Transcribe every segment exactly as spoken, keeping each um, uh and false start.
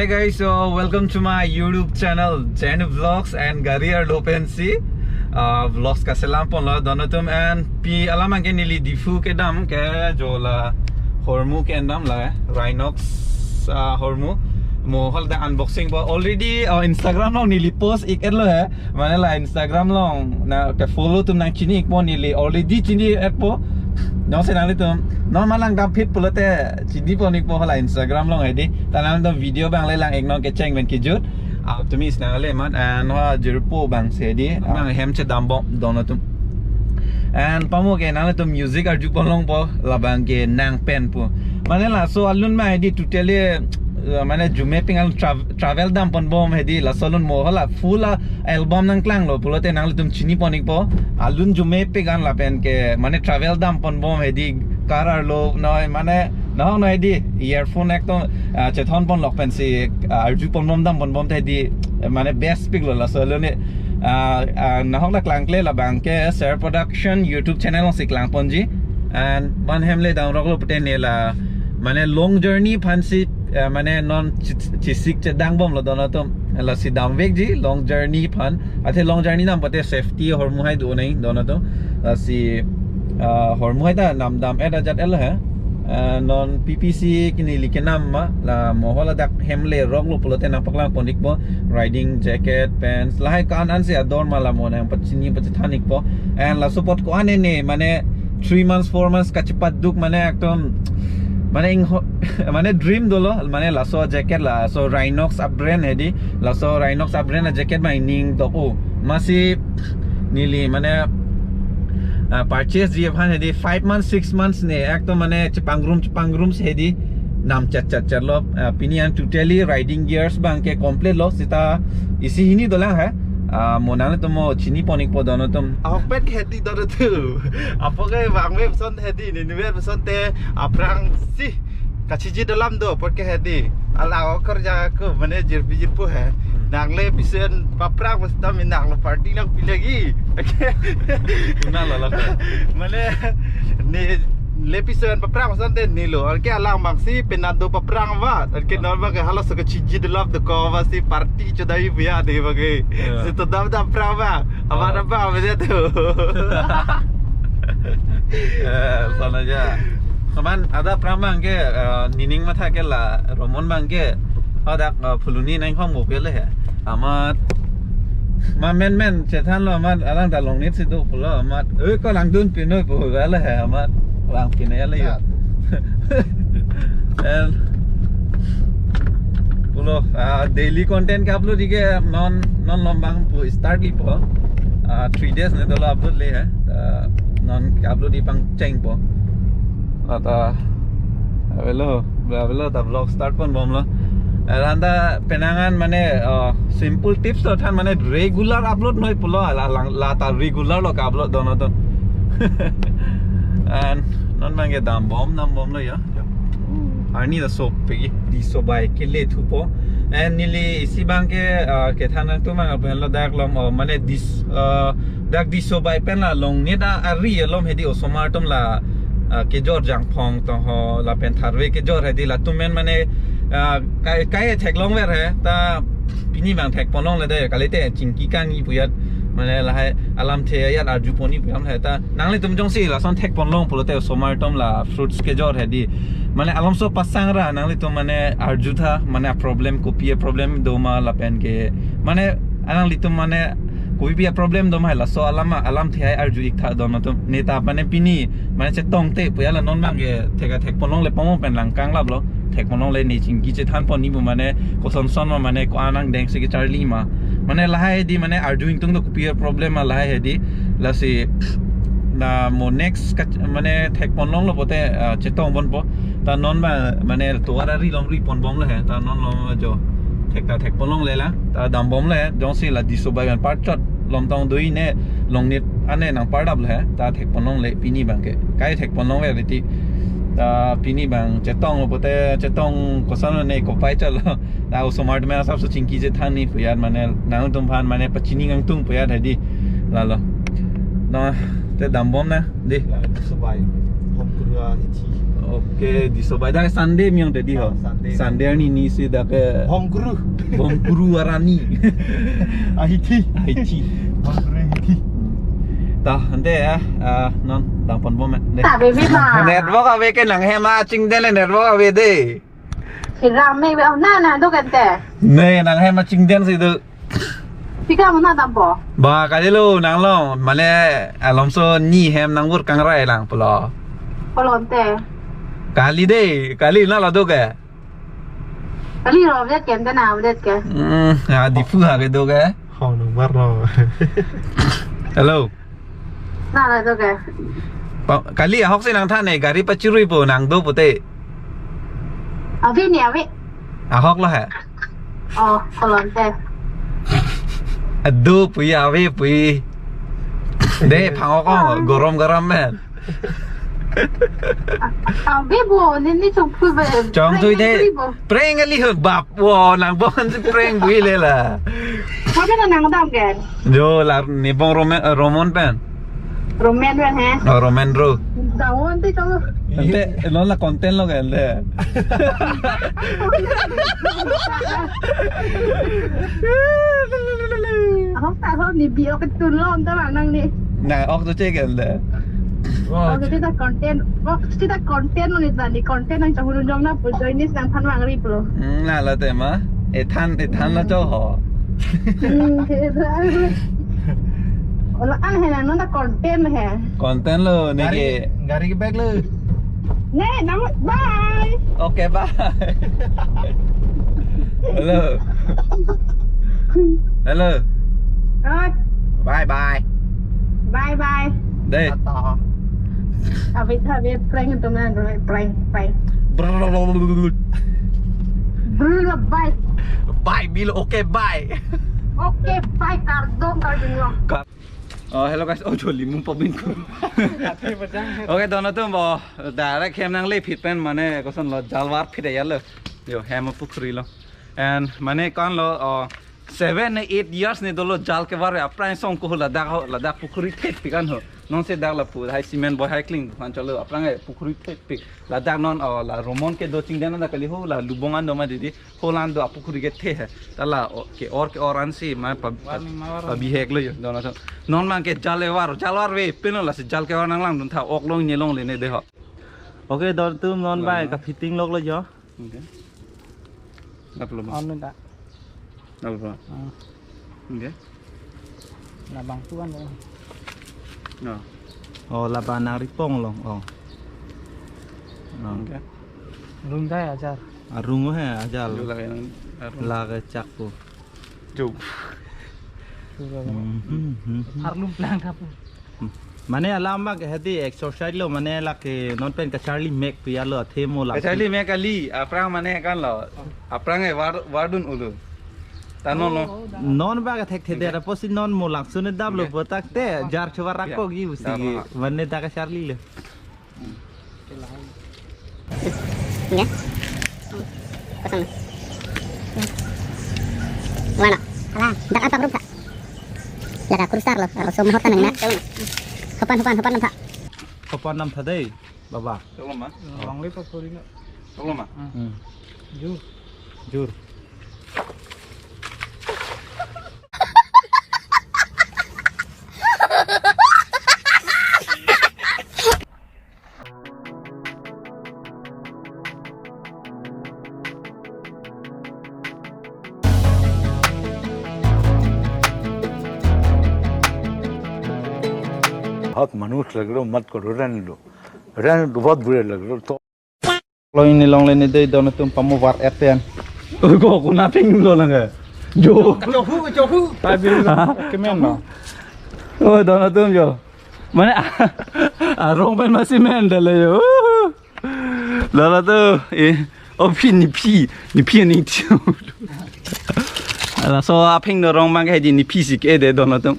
Hey guys, so welcome to my YouTube channel, Jenu Vlogs and Gari Arlo pensi. Uh, vlogs kaselam ponlo don atum, and pi alam abangke neli Diphu kedam ke jo la hormu ke endam la, eh, Rhinox, uh, hormu. Mo hol da unboxing po already, uh, Instagram along neli post ik-etlo he. Mane la Instagram along na ke follow atum nangchini ikpo, neli already chini-etpo. Jongsi nanglitum non malang dam phit pulote chini pon ikpo la Instagram along hedi. Ta nangtum video abang le lang ik non kecheng pen kejut. Ah, tumi is nangle mat, and ha jirpo abangsi hedi. Abang hem chedambom don atum. And pamo ke nanglitum music arju pon longpo, labang ke nang pen pu. Mane laso alun ma hedi totally, uh, mane jume ping alun trav-, travel dam ponbom hedi, laso alun mo hala full a album nangklanglo pulote nanglitum chini pon ikpo. Alun jume pik an lapen ke mane travel dam ponbom hedi, car arlo noi, mane nahok noi hedi, earphone ekdom, ah, chethon ponlok pensi, ah, arju ponbom dam ponbom te hedi, mane best piklo laso alun ne. Ah, ah, nahok la klangkle, labang ke Ser Production YouTube channel alongsi klang ponji. And ban hem le dam roklo pute ne la, mane long journey aphansi, eh, mane non chi-, chisik chedangbomlo don atum. Lasi damvekji long journey aphan. Athe long journey dam pute safety hormu hai do nai don atum. Lasi, ah, hormu hai ta nam dam-et ajat-etlo he. Ah, non P P C ke neli kenam ma, la mo hala dak hem le roklo pulote nangpaklang pon ikpo, riding jacket, pants, lahai ko-an ansi ador ma la mo nangpachini pachethan ikpo. And laso apot ko-an ne mane three months, four months kachepaduk mane ekdom mane ingho-, mane dream dolo, mane laso jacket, laso Rhinox a brand hedi, laso Rhinox a brand a jacket ma ining dok o. Masi neli mane, ah, purchase ji aphan hedi five months, six months ne ekdom mane chepangrum chepangrum si hedi nam chat chat chat lo. Ah, pini an totally riding gears abangke complete lo, seta isi hini dolang he. Ah, mo nanglitum mo chini pon ikpo don atum. Ahokpet ke hedi don atum. Apo ke bang me son hedi, ne nuwe son te aphrangsi kachiji dalam do apot ke hedi. Ala okor ja ko mane jirpi jirpo he. Nangle pisen paphrang mas tam nanglo party nangpi lagi. Kuna lo lo. Mane ne le pisen paphrang mas ante nilo. Anke alang bangsi penado paphrang ba. Anke non bang ke halaso kachiji dalam do ko bangsi party chodai puya de bang ke. Ya. Sito dam dam phrang ba. Amat apa amat ya tu. Eh, sana aja. Teman ada pramang ke, eh, nining matha ke la Romon bang ke. Ada, eh, phuloni nang khong mo pele he. Amat ma men men chethan lo amat alang ta longnit si do pulo amat. Eh, ko langdun pinoi pu gale he amat. Lang pinoi le yo. Ya. And pulo, ah, daily content ke upload ike non, non lombang pu start lipo. Ah, three days ne dolo upload le he. Ah, non ke upload ipang chengpo. Ata avelo, avelo ta vlog start ponbomlo. Aranta penang an mane, ah, simple tips lo than mane regular upload noi pulo, la, la, la ta regular lo ka upload don atum. And non bang ke dambom, dambomlo ya. Arni ta sopik, di sobai kele thupo. And neli isi bang ke, ah, kethan nangtum abang aphan lo dak lom, oh, mane dis, ah, dak di sobai pen la longnit ari alom hedi osomar atum la, ah, kejor Jangphong to ho lapen tharve kejor hedi latum men mane, ah, kai, kai theklongver he ta pini bang thek ponlongle de kalite chingki kangni pu ya mane lahai alamthe ya arju pon-i pu ya lahai ta nanglitum jongsi lason thek ponlong pulote osomar atum la fruits kejor hedi. Mane alamso pasang ra nanglitum mane arju tha mane problem kopi problem do ma lapen ke mane nanglitum mane kopi problem do ma laso alam alamthe arju ik tha don atum. Ne ta mane pini mane chetong te pu ya la non bang ke thek thek ponlongle pamo pen lang kanglaplo. Thek ponlongle ne chingki chethan pon-i pu mane koson son ma mane ko-an angdeng si kecharli ma. Mane lahai di mane arju ingtung do kopi problem ma lahai hedi. Lasi na mo next ka, mane thek ponlonglo pote, ah, chetong ponpo. Ta non ba mane tovar ari lom ri ponbomlo he. Ta non lo jo thek ta thek ponlongle la. Ta dambomle he. Jongsi la di sobai ban parchot lom tong dui ne longnit ane nangpardaplo he. Ta thek ponlongle pini bang ke. Kai thek ponlongle riti. Ta pini bang chetonglo pote chetong koson ne kopai chalo. Ta osomar atum asapso chingki chethan-i pu ya mane nangtum aphan mane pachini nangtung pu ya hedi. Lalo. Na te dambom na di. La, sobai. Bom kuru ahithi. Oke, di sobai dak Sunday miong tadi ho. Ah, Sunday. Sunday arni ni si dak ke Bom kuru. Bom kuru arani. Ahithi. Ahithi. Bom kuru ahithi. Ta, ante ya, ah, non, dam ponbom ya. Deh. Ta, baby ma. Network ave ke nanghem achingden le network ave de. Hiram me, na, na, do kente. Ne, nanghem achingden si do. Pika mo na dampo. Ba, kalilo, nanglo, mane, alomso ni hem nang bur kangrai lang pulo. Pulo ante. Kali de, kali na la do ke. Kali ro, update ke, ante na update ke. Hmm, ya, Diphu ha kedo ke. Ho, number lo. Hello. Na la do ke. Pa, kali ahok si nangthan ne, gari pachirui po, nang do pute. Ave ni, ave. Ahok lo ha. Oh, pulo ante. Ado pui, ave pui. De, phang-ok ko, gorom gorom men. Ave bo, ni, ni chongthui be. Chongthui de. Prank kali bo. Prank kali ho, bap. Wo, nang bon si prank bui le la. Mana nang dam ke? Jo, la ni bong Roman, eh, Roman pen. Roman pen he? Oh, Roman bro. Daun te chong. Ante, non la content lo ke ante. Ahok ta ahok ni bi-ok tu lo ta bang nang ni. Na, ok tu che ke ante. Wah, ok tu ta content. Ok tu ta content lo ni ta ni content nang chahun jong na pu join ni nang than wang ri pulo. Hmm, na la te ma. Ethan, ethan la cho ho. Hmm, ke ra. Ola an he na non ta content he. Content lo ne gari ke. Gari ke bag lo. Ne, nang bye. Okay, bye. Hello. Hello. Ah, bye bye. Bye bye. Deh. Tata. Abi tha abi prank tu na, prank, prank. Brrrr. Brrrr, bye. Bye, Bilo. Okay, bye. Okay, bye. Kardom, kardom. Kar- Oh, hello guys. Oh, joli mung pabin ko. Okay, dono tum bo. Direct hem nang le phit pen mane koson lo, jalwar phit ya lo. Yo, hem pukhri lo. And mane kan lo, oh, seven ne eight years ne dolo jal kevar aphrang song ko ladak ho, ladak pukhri thek pikan ho. Non si dak lapu hai cement boy hai kling dukan cholo aphrang pukhri thek pik. Ladak non, oh, la Roman kedo chingden na kali ho, la lubong an do ma didi. Holan do apukhri kethe he. Ta la, oh, ke-or ke-or ansi ma pa, pa, pabihek lo yo. Dono tum. Non mang ke jal evar, jalwar ave pin lo lasi jal kevar nang langdun tha, ok long ne longle ne de ho. Okay, dono tum non bai ka fitting lok lo yo. Okay. Dap lo ma? Anu ta. Dap lo ma? Ah. Okay. Labang tuan lo. No. Oh, labang nang ripong long. Oh. No. Okay. Rung dai ajar. Arung he ajal. Ju lake nang, arung. Lake chakpo. Ju. Hmm, hmm, hmm, hmm. Arlum plang kapu. Mane alam bak hadi exercise lo mane lake non pen kacharli mek pi alo athe mo lak. Kacharli mek kali, aphrang mane kan lo. Aphrang e war, wardun ulu. Tano no. Non bak thek the dera posi non mo lak sune dab lo. Okay. Botak te jar chuwa rak ko gi usi. Dap gi. Lo. Mane ta kacharli lo. Enggak? Kosong. Mana? Alah, dak apa rupa? Lada kurusar lo, kalau semua hotan na. Hopan, hopan, hopan nam tha. Hopan nam tha dei, baba. Tolong, Ma. Bang le pa puri na. Tolong, Ma. Hmm. Jur. Jur. बहुत मनहूस लग रहे हो, मत करो, रहने दो, रहने दो, बहुत बुरे लग रहे हो। तो Lo ini longle ni dei dono tum pamu var et pen. Oi, ko kuna ping lo nang ke. Jo. Chohu, chohu. Tabil. Ha? Kemen lo. Oh, dono tum jo. Mane, arong pen masi men dale jo. Dono tum, eh, oh, phi ni phi, ni phi ni tiu. Laso apeng no rong mang ke di ni phi si ke de dono tum.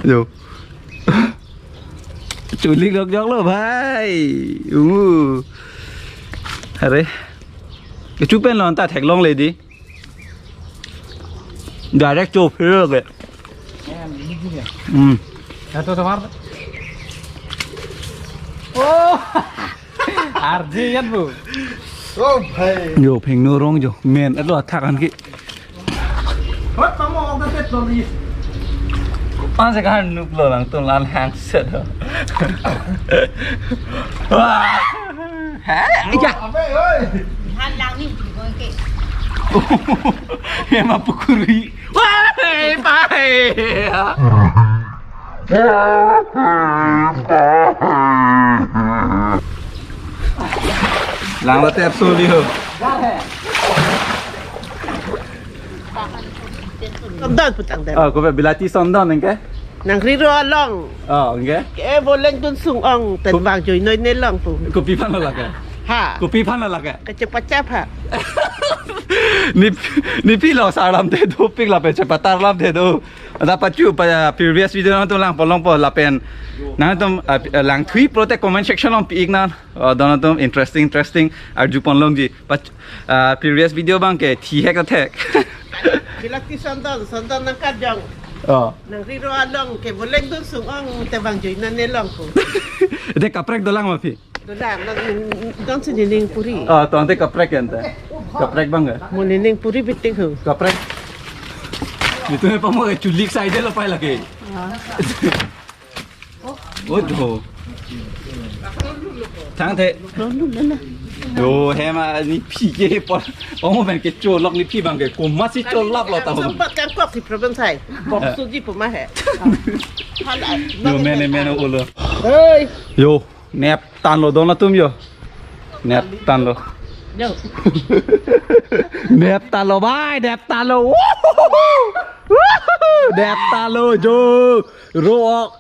Jo. Chulik lok jok lo bhai. Uh. Are. Kechu pen lo anta theklongle di. Direct cho phir ke. Hmm. Ya to samar. Oh! Arje yan bu. Oh, bhai. Jo, phengno rong jo. Men, alo athak an ke. Hot, tamo, ong ka pet lo ni. Pan se kan nup lo lang tung lan hang set ho. Wah. Hei, ya. Abe, oi. Han lang ni, di ko ke. Hema pukuri. Wah, hei, bhai. Lang la tep suli ho. Sondon putang dan. Oh, kopi bilati sondon engke? Nang riro along. Oh, engke? Ke boleng dun sung ong, ten bang joi noi ne long pu. Kopi aphan lo lake? Ha. Kopi aphan lo lake? Kachepachap ha. Ni, ne pilo sarlam te dopik lapen chepatar lam te do. Ada pachu pa previous video nangtum lang polong po lapen nangtum, ah, lang thui prote comment section along pi-ik nang. Oh, don atum interesting, interesting arju pon longji. Pach-, ah, previous video abang ke thi hek thek. Bilati sondon, sondon nang kajong. Oh. Nang riro along ke boleng dun sung ong te bang joi noi ne long pu. Ete kaprek dolang ma phi? Dolang, nang don si nining puri. Oh, tong te kaprek ente. Kaprek abang ke? Mo nining puri bitik ho. Kaprek. Itu ne pamo ke chulik saide lo pai lake. Ah. Oh, jo. Thang the. Rondu nana. Jo, hema ne phi ke por. Ong ben ke cholok ne phi abang ke. Komat si cholap lo ta. Sempat kan kok si problem sai. Kok suji puma he. Hala. Jo, men, men, ulo. Hei. Jo, nep tan lo don atum jo. Nep tan lo. Jo. Nep tan lo, bhai, nep tan lo. Woohoo! Woohoo! Nep tan lo, jo. Ro ok.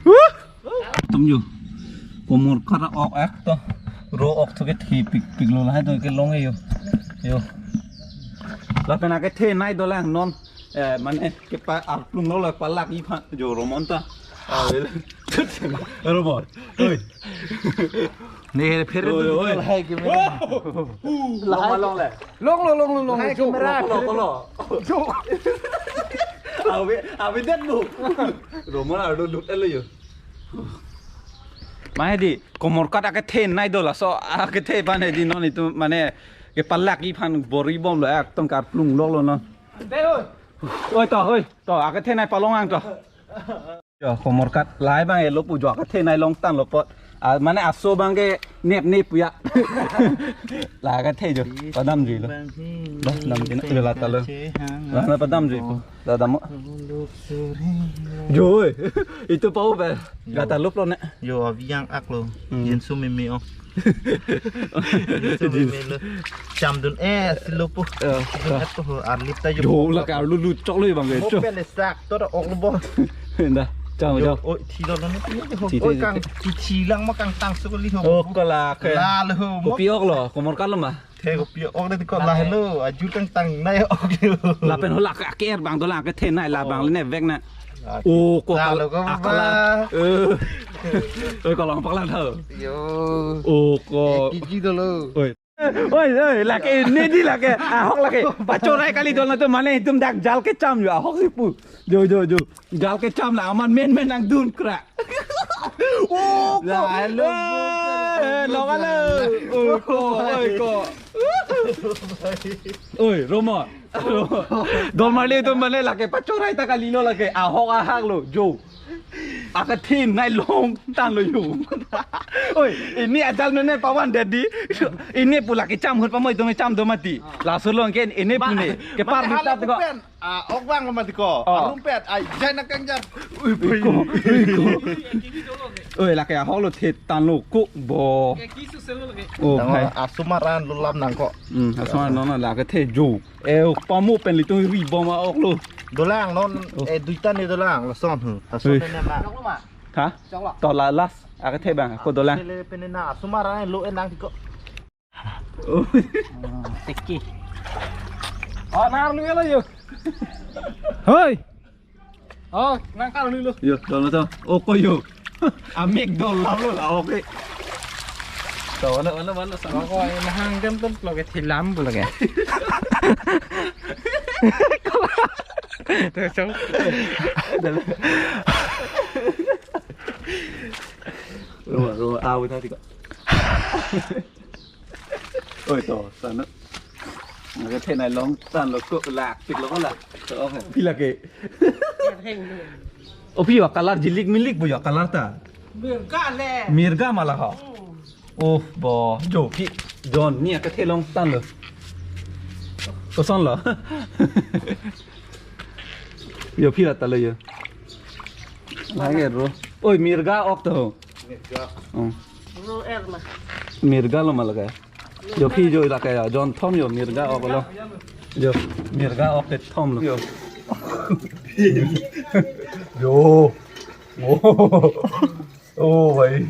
Woo! Atum jo. Komor kat ok ek to. Ro ok to ke thi pik pik lo lahai to ke long jo. Jo. Lapen akethenei dolang non. Eh, mane kepa arplung lo la palak iphan jo Romon ta. Ah, wel. Romon. Oi. Ne phere. Oi, oi. Lahai ke me. Hu, long ma longle? Long lo, long lo, long lo. Lahai jo. Camera. Kolo, kolo. Jo. Ave, ave det bu. Romon arlo lut elo jo. Mane di, komor kat akethenei do laso, akethe ban he di non itum mane kepalak iphan bor-i bom lo, ak tong karplung lo lo non. Oi to, oi to, akethenei palong ang to. Jo, komor kat lahai abang elo pu jo, akethenei long tan lo pot. Ah, mane aso abang ke nep nep pu ya. La akethe jo, padam ji lo. Dah, dam ji na, jo la ta lo. Lah, na padam ji pu. Dah, dam mo. Jo, oi. Itu pau pe. Jo. Gata lup lo ne. Jo, avi yang ak lo. Hmm. Jinsu meme ong. Jinsu meme lo. Chamdun eh, si lo pu. Eh, jinsu eh. At ko ho, arlip ta jo. Jo, la ka lu lu chok lo abang ke. Mo chok. Pele sak, to da ok lo bo. Dah, cham, jo, cham. Oi, thi lo ne. Thi, thi, thi. Oi, kang, thi, thi lang ma kang tang su ko li ho. Oh, ko la ke. La lo ho. Mo. Kopi ok lo, komor kat lo ma. The kopi ok de ko la hello, ajut kangtangnei ok lo. Lapen hala ke aker abang dolang akethenei la abang le ne vek na. Ah, o ko la kal-, lo ko akal ba. Eh. Oi, ko long paklang tho. Jo. O ko. Ek kiji dolo. Oi. Oi, oi, lake ne di lake. Ahok lake. Pachorai kali don atum mane itum dak jal kecham jo. Ahok si pu. Jo, jo, jo. Jal kecham la aman men men nangdun kra. Oh, ko. La, hello, eh, hello, hello. Oh, ko, oi, ko. Oi, Romon. Don marli tu mane lake pachorai ta kali lo lake. Ahok ahak lo, jo. Akethenei long tan lo jo. Oi, ne ajal mene pavan dedi. Ne pu lake cham hut pamo itum cham do mati. Laso long ke ne pu ne. Kepar ma, bitat ko. Ah, ok bang lo mati ko. Oh. Arum pet, ai, jai na kang jar. Ui, ui, ko, ui, ko. Oi, lake ahok lo the tan lo ko bo. Oh, tama hai. Asomar an lo lam nang ko. Hmm, asomar non lake the jo. Eh, pamo pen litum ri bom a ok lo. Dolang non, oh, eh, duita ne dolang, lason hu. Lason ui. Ne ma. Ha? To la last, akethe abang, ko dolang. Pele pen na, asomar an lo en nang ko. Oh. Hmm, teki. Oh, nang lu lo jo. Hoi. Oh, nang kal lu lo. Jo, dolo to. Oh, ko jo. Amek dolo lo la, okay. To, wala, wala, wala, sama. Ko, ko, mahang dem tem lo ke thilam lo ke. Tuh, cong. Ro, ro, aw, tha, tiko. Oi, to, sana. Nang kethe nai long tan lo ko lak, tik lo ko lak. To, oke. Phi lake. O phi, yo color jilik milik bo yo color ta. Mirga le. Mirga ma la ho. Hmm. Oh, bo, jo phi. Jon, ne kethe long tan lo. Koson lo. Yo phi la ta lo yo. Lake ro. Oi, mirga ok to. Oh. Ro er ma. Mirga lo ma lake. Yo phi jo lake ya, jon thom yo, mirga ok lo. Yo, mirga ok ke thom lo. Yo. Yo. Oh. Oh, bhai.